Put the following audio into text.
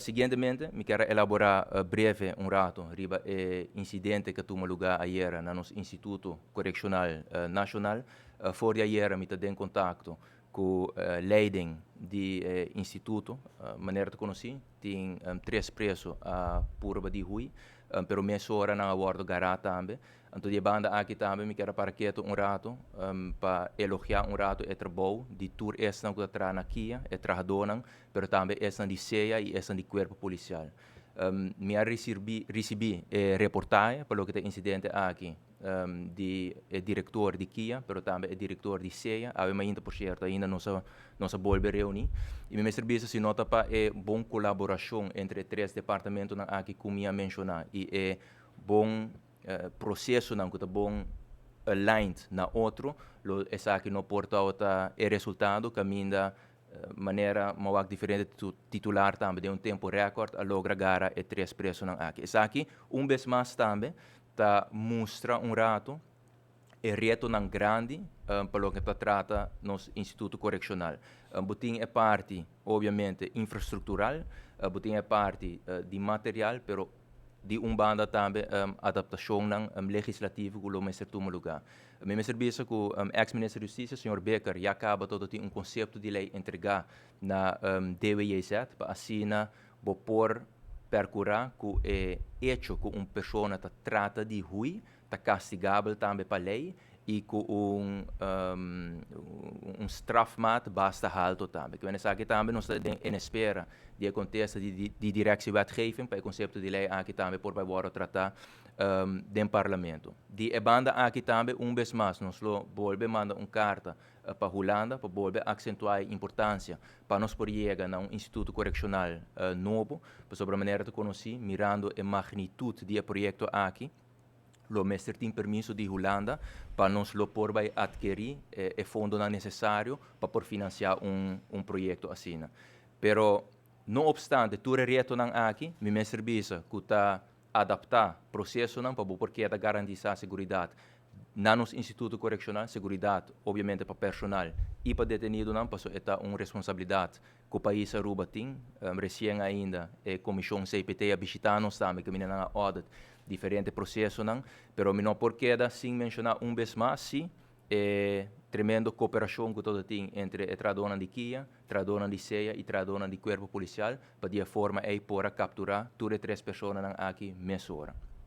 Siguientemente, mi kier elabora breve un rato riba e incidente cu a tuma lugar ayera na nos Instituto Correccional Nacional. For di ayera mi ta den contacto cu leiding di e instituto. Manera ta conoci, tin tres preso a purba di huy, pero mesora nan a wordo gara tambe. Anto di e banda aki tambe mi kier a para keto un rato pa elogia un rato e trabou di tur esnan cu ta traha na KIA, e trahadornan, pero tambe esnan di SEA y esnan di Cuerpo Policial. Mi a ricibi e reportahe pa loke ta e incidente aki di e director di KIA, pero tambe e director di SEA. Awe mainta, por cierto, ainda nos a bolbe reuni. Y mi mester bisa, si no ta pa e bon colaboracion entre e tres departamentonan aki cu mi a menciona y e bon procesonan cu ta bon aligned na otro, lo esaki no por ta e resultado caminda manera m'a wak diferente titular tambe den un tempo record a logra gara e tres presonan aki. Esaki un bes mas tambe ta mustra un rato e retonan grandi pa loke ta trata nos Instituto Correccional. Bo tin e parti obviamente infrastructural, bo tin e parti di material, pero di un banda tambe adaptacionnan legislativo cu lo mester tuma lugar. Mi mester bisa cu ex-minister di Husticia, señor Bikker, ya caba todo tin un concepto di ley entrega na DWJZ pa asina bo por percura cu e hecho cu un persona ta trata di huy ta castigabel tambe pa ley y cu un strafmaat basta halto tambe. Cu esaki tambe nos ta en espera di e contesta di Directie Wetgeving pa e concepto di ley aki tambe por bay wordo trata den Parlamento. Di e banda aki tambe un bes mas nos lo bolbe manda un carta pa Hulanda pa bolbe accentua e importancia pa nos por yega na un instituto correccional nobo, pasobra manera ta conoci, mirando e magnitud di e proyecto aki, lo mester tin permiso di Hulanda pa nos lo por bay adkeri e fondonan necesario pa por financia un proyecto asina. Pero no obstante tur e retonan aki, mi mester bisa cu ta adapta procesonan pa bo por keda garantisa seguridad na nos instituto correccional, seguridad obviamente pa personal y pa detenidonan, paso e ta un responsabilidad cu pais Aruba tin. Recien ainda e comision CPT a bishita nos tambe, caminda nan a audit diferente procesonan, pero mi no por keda sin menciona un bes mas si e tremendo cooperacion cu todo tin entre e trahadornan di KIA, trahadornan di SEA y trahadornan di Cuerpo Policial pa di e forma ey por a captura tur e tres personanan aki mesora.